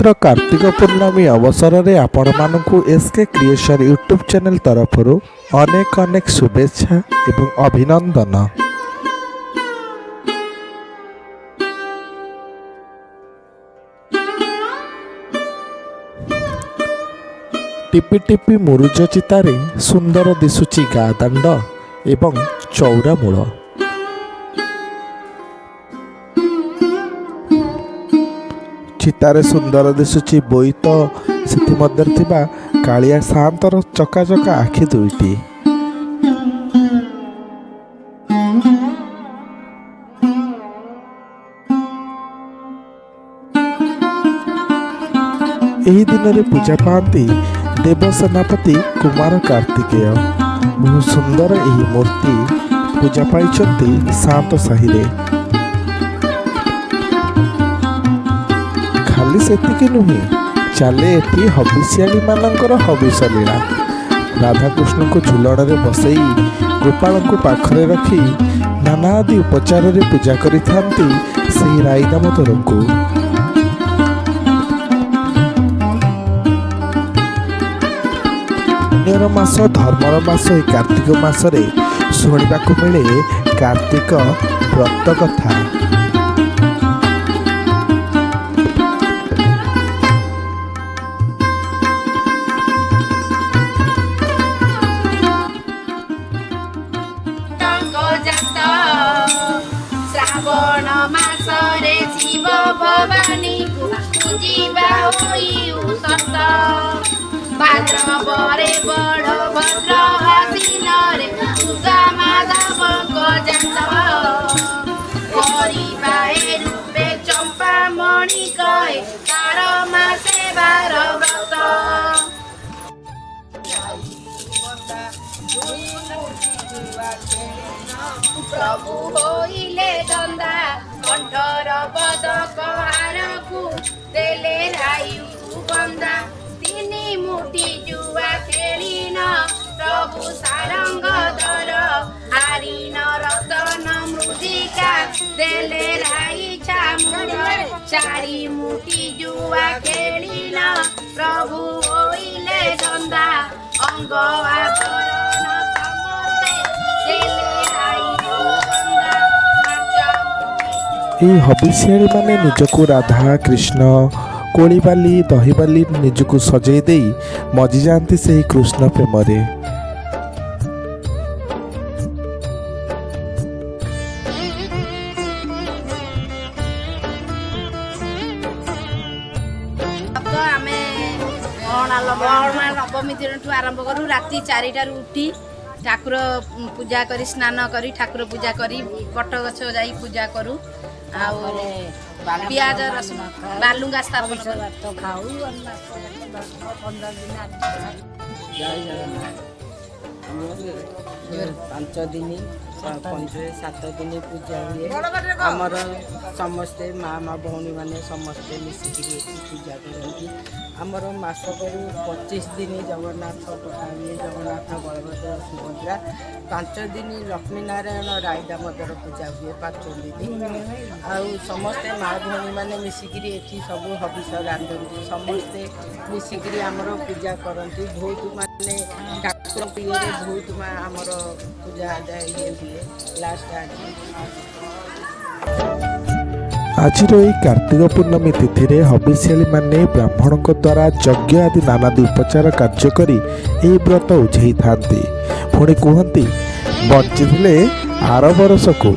ପବିତ୍ର କାର୍ତ୍ତିକ ପୂର୍ଣ୍ଣମୀ ଅବସରରେ ଆପଣମାନଙ୍କୁ S K creation YouTube channel ତରଫରୁ ଅନେକ ଅନେକ ଶୁଭେଚ୍ଛା ଏବଂ ଅଭିନନ୍ଦନ। ଟିପି ଟିପି ମୁରୁଜ ଚିତାରେ ସୁନ୍ଦର ଦିଶୁଛି ଗାଁ ଦାଣ୍ଡ ଏବଂ ଚଉରା ମୂଳ। ଚିତାରେ ସୁନ୍ଦର ଦିଶୁଛି ବୋଇତ, ସେଥିମଧ୍ୟରେ ଥିବା କାଳିଆ ସାଆନ୍ତର ଚକା ଚକା ଆଖି ଦୁଇଟି। ଏହି ଦିନରେ ପୂଜା ପାଆନ୍ତି ଦେବସେନାପତି କୁମାର କାର୍ତ୍ତିକେୟ। ବହୁ ସୁନ୍ଦର ଏହି ମୂର୍ତ୍ତି ପୂଜା ପାଇଛନ୍ତି ସାଆନ୍ତ ସାହିରେ। ଖାଲି ସେତିକି ନୁହେଁ, ଚାଲେ ଏଠି ହବିଷିଆଳିମାନଙ୍କର ହବିଷ ଲୀଳା। ରାଧାକୃଷ୍ଣଙ୍କୁ ଝୁଲଣରେ ବସେଇ, ଗୋପାଳଙ୍କୁ ପାଖରେ ରଖି ନାନାଦି ଉପଚାରରେ ପୂଜା କରିଥାନ୍ତି ସେହି ରାଇ ଦାମୋଦରଙ୍କୁ। ପୁଣ୍ୟର ମାସ, ଧର୍ମର ମାସ ଏହି କାର୍ତ୍ତିକ ମାସରେ ଶୁଣିବାକୁ ମିଳେ କାର୍ତ୍ତିକ ବ୍ରତ କଥା। ଜାତ ଶ୍ରାବଣ ମାସରେ ଶିବ ଭବାନୀକୁ ପୂଜିବା ହୋଇ ସତ। ଭାଦ୍ରବରେ ବଡ଼ ଭଦ୍ର, ଆଶ୍ୱିନରେ ଦୁର୍ଗା ମାଧବଙ୍କ ଜାତ। କରିବା ଏ ରୂପେ ଚମ୍ପା ମଣି କହେ ତାର ମାସେ ବାର ବ୍ରତ। ପ୍ରଭୁ ହୋଇଲେ ଦନ୍ଦା, କଣ୍ଠର ପଦକ ହାରକୁ ଦେଲେ ରାୟୁକୁ ବନ୍ଦା। ତିନି ମୁଠି ଜୁଆ ଖେଳିନ ପ୍ରଭୁ ସାରଙ୍ଗ ଧର, ହାରିନ ରତନ ମୃଦିକା ଦେଲେ ରାଇ ଛାମୁର। ଚାରି ମୁଠି ଜୁଆ ଖେଳିନ ପ୍ରଭୁ ହୋଇଲେ ଦନ୍ଦା, ଅଙ୍ଗ ଆଭରଣ ସମସ୍ତେ ଦେଲେ ରାଇକୁ ବନ୍ଦା। ପାଞ୍ଚ ମୁଠି ଏହି ହବିଷିଆଳିମାନେ ନିଜକୁ ରାଧା କୃଷ୍ଣ, କୋଳିବାଲି, ଦହିବାଲି ନିଜକୁ ସଜେଇ ଦେଇ ମଜିଯାଆନ୍ତି ସେହି କୃଷ୍ଣ ପ୍ରେମରେ। ତ ଆମେ ଅଣା ନବମୀ ଦିନଠୁ ଆରମ୍ଭ କରୁ। ରାତି 4ଟାରୁ ଉଠି ଠାକୁର ପୂଜା କରି, ସ୍ନାନ କରି, ଠାକୁର ପୂଜା କରି ବଟ ଗଛ ଯାଇ ପୂଜା କରୁ। ଆଉ ପିଆଜ ରସୁଣ ବାଲୁଙ୍ଗା ସ୍ଥାପନ କରୁ। ଭାତ ଖାଉ, 10-15 ଦିନ। ଜୟ ଜଗନ୍ନାଥ। ଆମର 5 ଦିନ, 5-7 ଦିନ ପୂଜା ହୁଏ। ଆମର ସମସ୍ତେ ମା ମା ଭଉଣୀମାନେ ସମସ୍ତେ ମିଶିକିରି ଏଠି ପୂଜା କରନ୍ତି। ଆମର ମାସକରୁ 25 ଦିନ ଜଗନ୍ନାଥ ପଠା ହୁଏ, ଜଗନ୍ନାଥ, ବଳଭଦ୍ର, ସୁଭଦ୍ରା। 5 ଦିନ ଲକ୍ଷ୍ମୀ ନାରାୟଣ, ରାଇ ଦାମୋଦର ପୂଜା ହୁଏ 5 ଦିନ। ଆଉ ସମସ୍ତେ ମା ଭଉଣୀମାନେ ମିଶିକିରି ଏଠି ସବୁ ହବିଷ ରାନ୍ଧନ୍ତି। ସମସ୍ତେ ମିଶିକିରି ଆମର ପୂଜା କରନ୍ତି। ବହୁତ ମାନେ ଠାକୁରଙ୍କ ଇଏରେ ବହୁତ ମା ଆମର ପୂଜା ଆଦାୟ ଇଏ ହୁଏ ଲାଷ୍ଟ ଆଜି। ଆଜିର ଏହି କାର୍ତ୍ତିକ ପୂର୍ଣ୍ଣମୀ ତିଥିରେ ହବିଷିଆଳିମାନେ ବ୍ରାହ୍ମଣଙ୍କ ଦ୍ୱାରା ଯଜ୍ଞ ଆଦି ନାନାଦି ଉପଚାର କାର୍ଯ୍ୟ କରି ଏହି ବ୍ରତ ଉଝେଇଥାନ୍ତି। ପୁଣି କୁହନ୍ତି, ବଞ୍ଚିଥିଲେ ଆର ବରଷକୁ।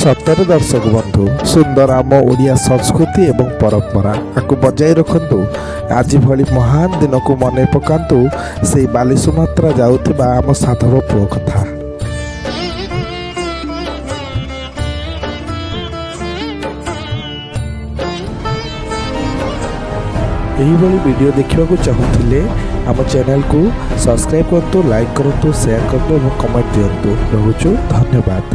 ସତରେ ଦର୍ଶକ ବନ୍ଧୁ, ସୁନ୍ଦର ଆମ ଓଡ଼ିଆ ସଂସ୍କୃତି ଏବଂ ପରମ୍ପରା, ଆକୁ ବଜାଇ ରଖନ୍ତୁ। ଆଜି ଭଳି ମହାନ ଦିନକୁ ମନେ ପକାନ୍ତୁ ସେଇ ବାଲିସୁମାତ୍ରା ଯାଉଥିବା ଆମ ସାଧବ ପୁଅ କଥା। ଏହିଭଳି ଭିଡ଼ିଓ ଦେଖିବାକୁ ଚାହୁଁଥିଲେ ଆମ ଚ୍ୟାନେଲକୁ ସବସ୍କ୍ରାଇବ୍ କରନ୍ତୁ, ଲାଇକ୍ କରନ୍ତୁ, ସେୟାର କରନ୍ତୁ ଏବଂ କମେଣ୍ଟ ଦିଅନ୍ତୁ। ରହୁଛୁ, ଧନ୍ୟବାଦ।